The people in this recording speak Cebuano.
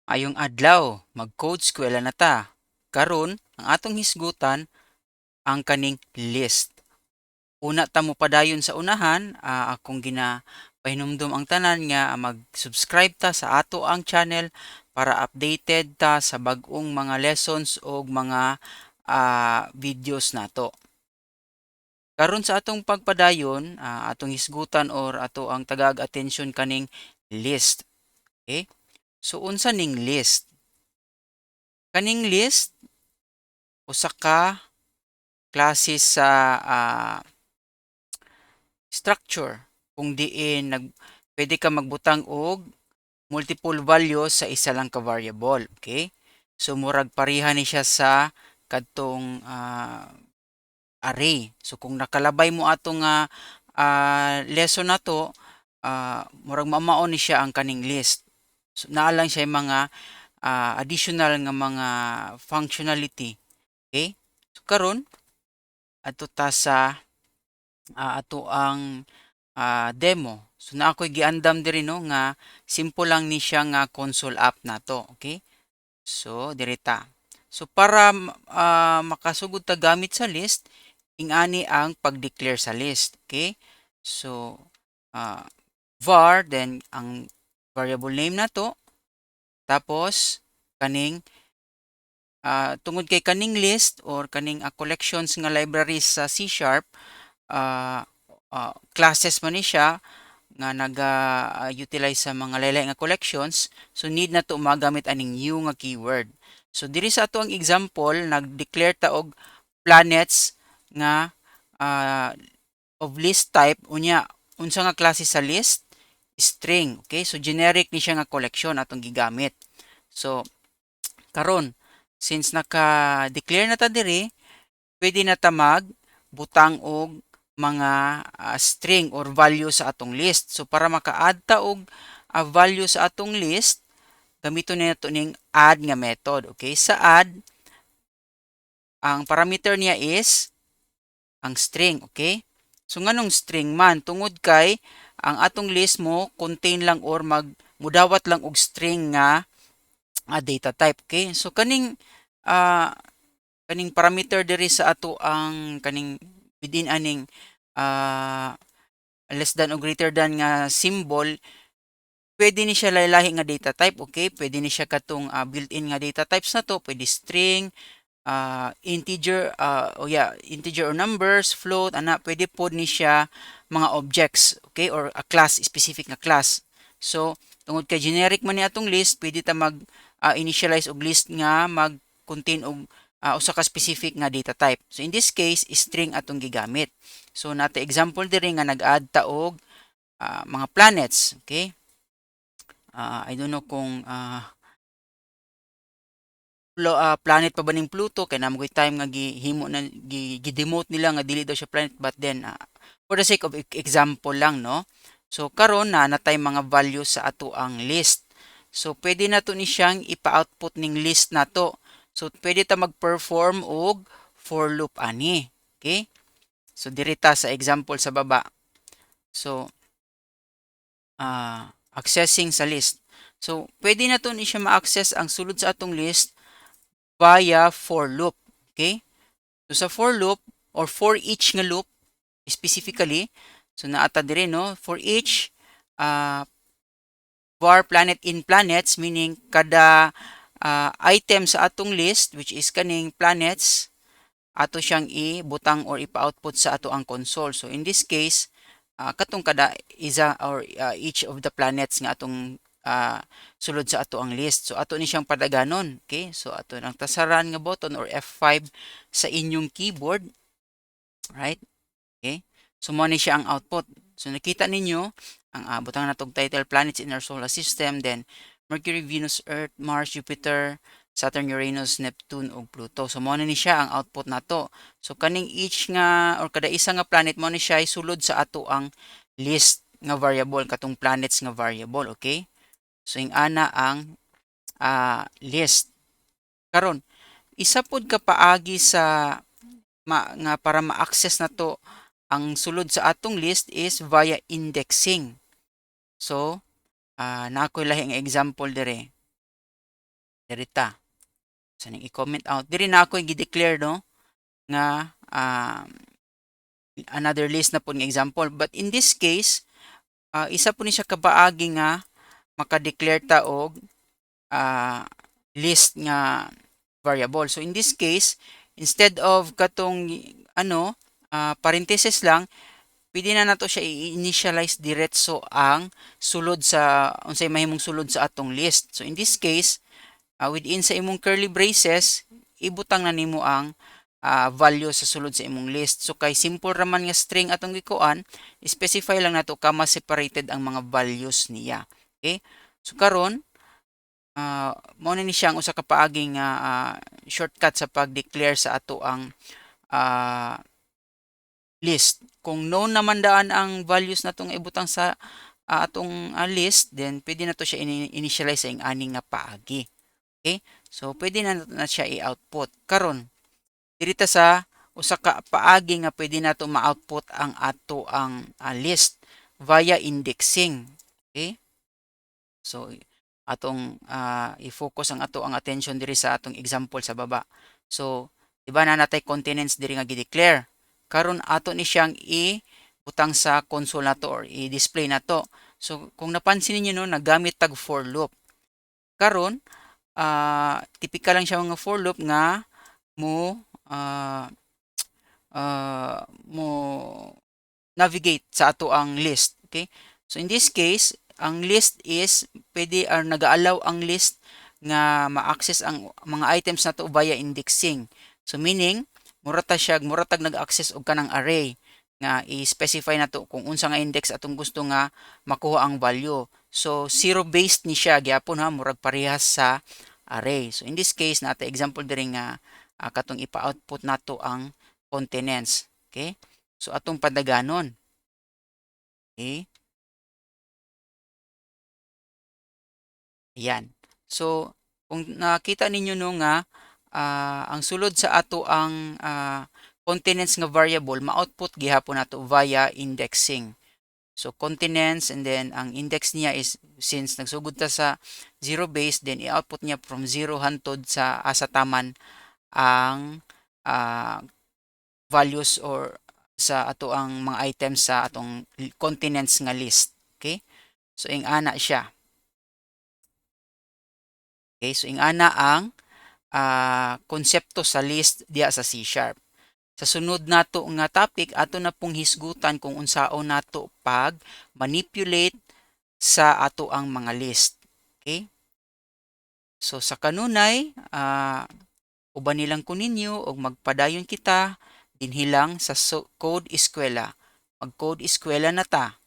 Maayong adlaw, mag-code eskwela na ta. Karon, ang atong hisgutan ang kaning list. Una ta mo padayon sa unahan, akong ginapahinumdom ang tanan nga mag-subscribe ta sa ato ang channel para updated ta sa bag-ong mga lessons o mga videos nato. Karon sa atong pagpadayon, atong hisgutan or ato ang tagaag atensyon kaning list. Okay? So unsa ning list? Kaning list usa ka klase sa structure kung diin pwede ka magbutang og multiple values sa isa lang ka variable, okay? So murag pareha ni siya sa kadtong array. So kung nakalabay mo atong lesson nato, murag mamao ni siya ang kaning list. So naa lang siya mga additional nga mga functionality. Okay? So karon adto ta sa ato ang demo. So naa ko'y giandam diri, no, nga simple lang ni siya nga console app nato, okay? So diri ta. So para makasugod ta gamit sa list, ingani ang pag-declare sa list, okay? So var, then ang variable name nato, tapos kaning tungod kay kaning list or kaning collections nga libraries sa C#, classes man ni siya nga naga-utilize sa mga lahi nga collections, so need na to magamit aning new nga keyword. So diri sa ato ang example, nag-declare ta og planets nga of list type. Unya unsa nga klase sa list? String. Okay, so generic ni siya nga collection atong gigamit. So karon, since naka-declare na ta diri, pwede na ta mag butang og mga string or value sa atong list. So para maka-add ta og value sa atong list, gamiton nato ning add nga method. Okay, sa add, ang parameter niya is ang string, okay? So nganong string man? Tungod kay ang atong list mo contain lang or mag mudawat lang og string nga data type, okay? So kaning parameter diri sa ato ang kaning within aning less than o greater than nga symbol, pwede ni siya lahi nga data type, okay? Pwede ni siya katong built-in nga data types na to, pwede string, integer, oh yeah, integer or numbers, float, ana, pwede pod ni siya mga objects, okay? Or a class, specific nga class. So, tungod kay generic man ni atong list, pwede ta mag initialize og list nga mag-contain og usa ka specific nga data type. So in this case, string atong gigamit. So nata example diri nga nag-add ta og mga planets, okay? I don't know kung planet pa ba ning Pluto kay naa man time nga gihimo na gi-demote nila nga dili daw siya planet, but then for the sake of example lang, no. So karon na natay mga values sa ato ang list. So pwede na to ni siyang ipa-output ning list nato. So pwede ta mag-perform og for loop ani, okay? So diri ta sa example sa baba. So accessing sa list. So pwede na to ni siya ma-access ang sulod sa atong list via for loop. Okay? So sa for loop or for each nga loop specifically, so naata diri, no, for each var planet in planets, meaning kada item sa atong list, which is kaning planets, ato siyang ibutang or ipa-output sa ato ang console. So in this case, katong kada isa or each of the planets nga atong sulod sa ato ang list. So ato ni siyang padaganon. Okay? So ato nang ta sa run nga button or F5 sa inyong keyboard. Right? Okay? So mo ni siya ang output. So nakita ninyo ang butang natong title, Planets in Our Solar System, then Mercury, Venus, Earth, Mars, Jupiter, Saturn, Uranus, Neptune ug Pluto. So mo ni siya ang output nato. So kaning each nga or kada isa nga planet, mo ni siya sulod sa ato ang list nga variable, katong planets nga variable, okay? So ing ana ang list. Karon, isa pod ka paagi sa nga para ma-access nato ang sulod sa atong list is via indexing. So, naa koy lahi nga example dire. Diri ta. Sa ning i-comment out. Diri na ako gi-declare, no, nga another list na pud nga example. But in this case, isa po ni siya kapaagi nga maka-declare ta og list nga variable. So in this case, instead of katong ano parenthesis lang, pwede na nato siya i-initialize diretso ang sulod sa unsay mahimong sulod sa atong list. So in this case, within sa imong curly braces, ibutang na nimo ang value sa sulod sa imong list. So kay simple raman nga string atong gikuan, specify lang nato comma separated ang mga values niya. Okay? So karon, mao na ni siya ang usa ka paagi nga shortcut sa pag-declare sa ato ang list. Kung known naman daan ang values natong ibutang sa atong list, then pwede na to siya initialize sa ing-ani nga paagi. Okay? So pwede na na siya i-output. Karon, diri ta sa usa ka paagi nga pwede nato ma-output ang ato ang list via indexing. Okay? So atong i-focus ang ato ang attention diri sa atong example sa baba. So, di ba na natay continents diri nga gi-declare? Karon, ato ni siyang i-butang sa console nato or i-display nato. So kung napansin niyo, no, nagamit tag for loop. Karon, typical lang siya mga for loop nga mo navigate sa ato ang list. Okay? So in this case, ang list is pwede or nag-allow ang list nga ma-access ang mga items nato via indexing. So meaning, mura ta siya mura tag nag-access og kanang array nga i-specify nato kung unsa nga index atong gusto nga makuha ang value. So zero based ni siya gyapon ha, murag parehas sa array. So in this case, nata example diri nga katong ipa-output nato ang continents. Okay? So atong padaganon. Okay? Ayan. So kung nakita ninyo, no, nga ang sulod sa ato ang continents nga variable, ma-output gihapon nato via indexing. So continents, and then ang index niya is, since nagsugod ta sa zero base, then i-output niya from 0 hantod sa asa taman ang values or sa ato ang mga items sa atong continents nga list. Okay? So ing-ana siya. Okay, so ing-ana ang konsepto sa list diya sa C#. Sa sunod nato nga topic, ato na pong hisgutan kung unsaon nato pag manipulate sa ato ang mga list. Okay? So sa kanunay, uban nilang ko ninyo og magpadayon kita dinhi lang sa Code Eskwela. Mag-Code Eskwela na ta.